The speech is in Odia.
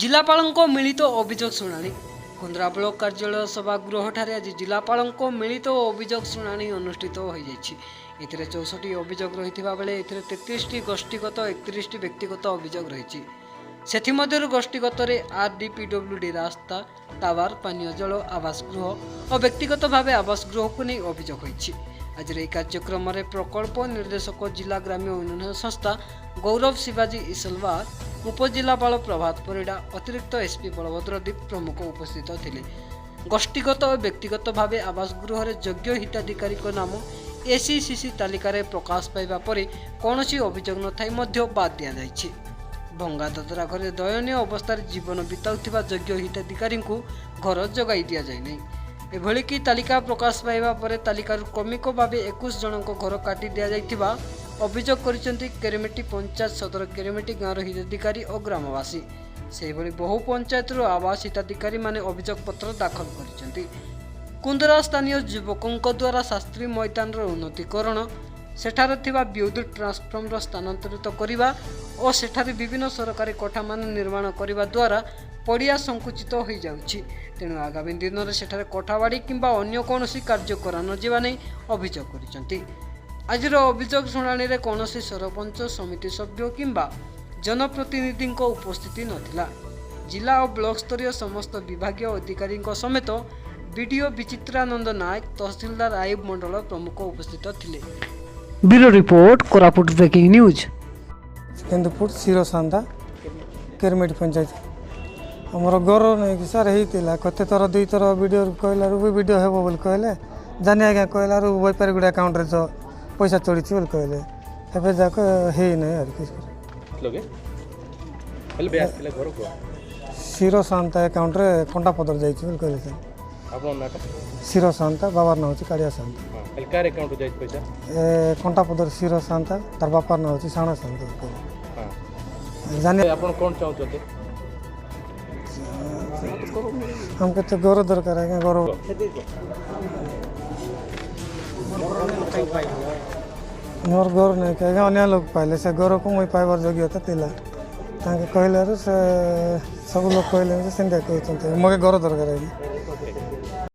ଜିଲ୍ଲାପାଳଙ୍କ ମିଳିତ ଅଭିଯୋଗ ଶୁଣାଣି। କୁନ୍ଦରା ବ୍ଲକ କାର୍ଯ୍ୟାଳୟ ସଭାଗୃହଠାରେ ଆଜି ଜିଲ୍ଲାପାଳଙ୍କ ମିଳିତ ଅଭିଯୋଗ ଶୁଣାଣି ଅନୁଷ୍ଠିତ ହୋଇଯାଇଛି। ଏଥିରେ 64 ଅଭିଯୋଗ ରହିଥିବା ବେଳେ ଏଥିରେ 33ଟି ଗୋଷ୍ଠୀଗତ, 31ଟି ବ୍ୟକ୍ତିଗତ ଅଭିଯୋଗ ରହିଛି। ସେଥିମଧ୍ୟରୁ ଗୋଷ୍ଠୀଗତରେ ଆର୍ ଡି, ପିଡବ୍ଲ୍ୟୁଡି, ରାସ୍ତା, ଟାୱାର, ପାନୀୟ ଜଳ, ଆବାସ ଗୃହ ଓ ବ୍ୟକ୍ତିଗତ ଭାବେ ଆବାସ ଗୃହକୁ ନେଇ ଅଭିଯୋଗ ହୋଇଛି। ଆଜିର ଏହି କାର୍ଯ୍ୟକ୍ରମରେ ପ୍ରକଳ୍ପ ନିର୍ଦ୍ଦେଶକ, ଜିଲ୍ଲା ଗ୍ରାମ୍ୟ ଉନ୍ନୟନ ସଂସ୍ଥା ଗୌରବ ଶିବାଜୀ ଇସଲୱାର, ଉପଜିଲ୍ଲାପାଳ ପ୍ରଭାତ ପରିଡ଼ା, ଅତିରିକ୍ତ ଏସ୍ପି ବଳଭଦ୍ର ଦୀପ ପ୍ରମୁଖ ଉପସ୍ଥିତ ଥିଲେ। ଗୋଷ୍ଠୀଗତ ଓ ବ୍ୟକ୍ତିଗତ ଭାବେ ଆବାସ ଗୃହରେ ଯୋଗ୍ୟ ହିତାଧିକାରୀଙ୍କ ନାମ ଏସିସିସି ତାଲିକାରେ ପ୍ରକାଶ ପାଇବା ପରେ କୌଣସି ଅଭିଯୋଗ ନଥାଇ ମଧ୍ୟ ବାଦ୍ ଦିଆଯାଇଛି। ଭଙ୍ଗା ଦଦରା ଘରେ ଦୟନୀୟ ଅବସ୍ଥାରେ ଜୀବନ ବିତାଉଥିବା ଯୋଗ୍ୟ ହିତାଧିକାରୀଙ୍କୁ ଘର ଯୋଗାଇ ଦିଆଯାଇନାହିଁ। ଏଭଳିକି ତାଲିକା ପ୍ରକାଶ ପାଇବା ପରେ ତାଲିକାରୁ କ୍ରମିକ ଭାବେ 21 ଜଣଙ୍କ ଘର କାଟି ଦିଆଯାଇଥିବା ଅଭିଯୋଗ କରିଛନ୍ତି କେରେମେଟି ପଞ୍ଚାୟତ ସଦର କେରେମେଟି ଗାଁର ହିତାଧିକାରୀ ଓ ଗ୍ରାମବାସୀ। ସେହିଭଳି ବହୁ ପଞ୍ଚାୟତରୁ ଆବାସ ହିତାଧିକାରୀମାନେ ଅଭିଯୋଗ ପତ୍ର ଦାଖଲ କରିଛନ୍ତି। କୁନ୍ଦରା ସ୍ଥାନୀୟ ଯୁବକଙ୍କ ଦ୍ୱାରା ଶାସ୍ତ୍ରୀ ମଇଦାନର ଉନ୍ନତିକରଣ, ସେଠାରେ ଥିବା ବିଦ୍ୟୁତ୍ ଟ୍ରାନ୍ସଫର୍ମର ସ୍ଥାନାନ୍ତରିତ କରିବା ଓ ସେଠାରେ ବିଭିନ୍ନ ସରକାରୀ କୋଠାମାନ ନିର୍ମାଣ କରିବା ଦ୍ୱାରା ପଡ଼ିଆ ସଂକୁଚିତ ହୋଇଯାଉଛି। ତେଣୁ ଆଗାମୀ ଦିନରେ ସେଠାରେ କୋଠାବାଡ଼ି କିମ୍ବା ଅନ୍ୟ କୌଣସି କାର୍ଯ୍ୟ କରାନଯିବା ନେଇ ଅଭିଯୋଗ କରିଛନ୍ତି। ଆଜିର ଅଭିଯୋଗ ଶୁଣାଣିରେ କୌଣସି ସରପଞ୍ଚ, ସମିତି ସଭ୍ୟ କିମ୍ବା ଜନପ୍ରତିନିଧିଙ୍କ ଉପସ୍ଥିତି ନଥିଲା। ଜିଲ୍ଲା ଓ ବ୍ଲକ ସ୍ତରୀୟ ସମସ୍ତ ବିଭାଗୀୟ ଅଧିକାରୀଙ୍କ ସମେତ ବିଡିଓ ବିଚିତ୍ରାନନ୍ଦ ନାୟକ, ତହସିଲଦାର ଆୟୁବ ମଣ୍ଡଳ ପ୍ରମୁଖ ଉପସ୍ଥିତ ଥିଲେ। Bureau report, Koraput breaking news. Kendupur ଶିରସାନ୍ତା, Keramati panchayat. ଆମର ଘର ନେଇକି ସାର୍ ହେଇଥିଲା। କେତେ ଥର, ଦୁଇଥର ବିଡ଼ିଓ କହିଲାରୁ ବି ବିଡ଼ିଓ ହେବ ବୋଲି କହିଲେ। ଜାନି ଆଜ୍ଞା କହିଲାରୁ ବୈପାରିଗୁଡ଼ା ଆକାଉଣ୍ଟରେ ତ ପଇସା ଚଢ଼ିଛି ବୋଲି କହିଲେ। ଏବେ ଯାକ ହେଇନାହିଁ ଆର କିଛି। ଲଗେ ହେଲେ ବି ଆସିଥିଲେ ଘରକୁ। ଶିର ସାନ୍ତା ଆକାଉଣ୍ଟରେ କଣ୍ଟାପଦର ଯାଇଛି ବୋଲି କହିଲେ ସାର୍। ଆପଣଙ୍କ ନାଁଟା? ଶିର ସାନ୍ତା, ବାବାର ନାଁ ହେଉଛି କାଳିଆ ସାନ୍ତା। ହଁ, ହେଲେ କାହାର ଆକାଉଣ୍ଟକୁ ଯାଇଛି ପଇସା? ଏ କଣ୍ଟାପଦର ଶିର ସାନ୍ତା, ତାର ବାପାର ନାଁ ହେଉଛି ସାଣ ସାନ୍ତା କହିଲେ। ଜାନି। ଆପଣ କ'ଣ ଚାହୁଁଛନ୍ତି? ଆମକୁ ତ ଘର ଦରକାର ଆଜ୍ଞା, ଘର। ମୋର ଘର ନାଇଁ କି ଆଜ୍ଞା, ଅନ୍ୟ ଲୋକ ପାଇଲେ। ସେ ଘରକୁ ମୁଇଁ ପାଇବାର ଯୋଗ୍ୟତା ଥିଲା। ତାଙ୍କେ କହିଲାରୁ ସେ ସବୁ ଲୋକ କହିଲେ ଯେ ସେମିତିଆ କହୁଛନ୍ତି। ମୋତେ ଘର ଦରକାର ଆଜ୍ଞା।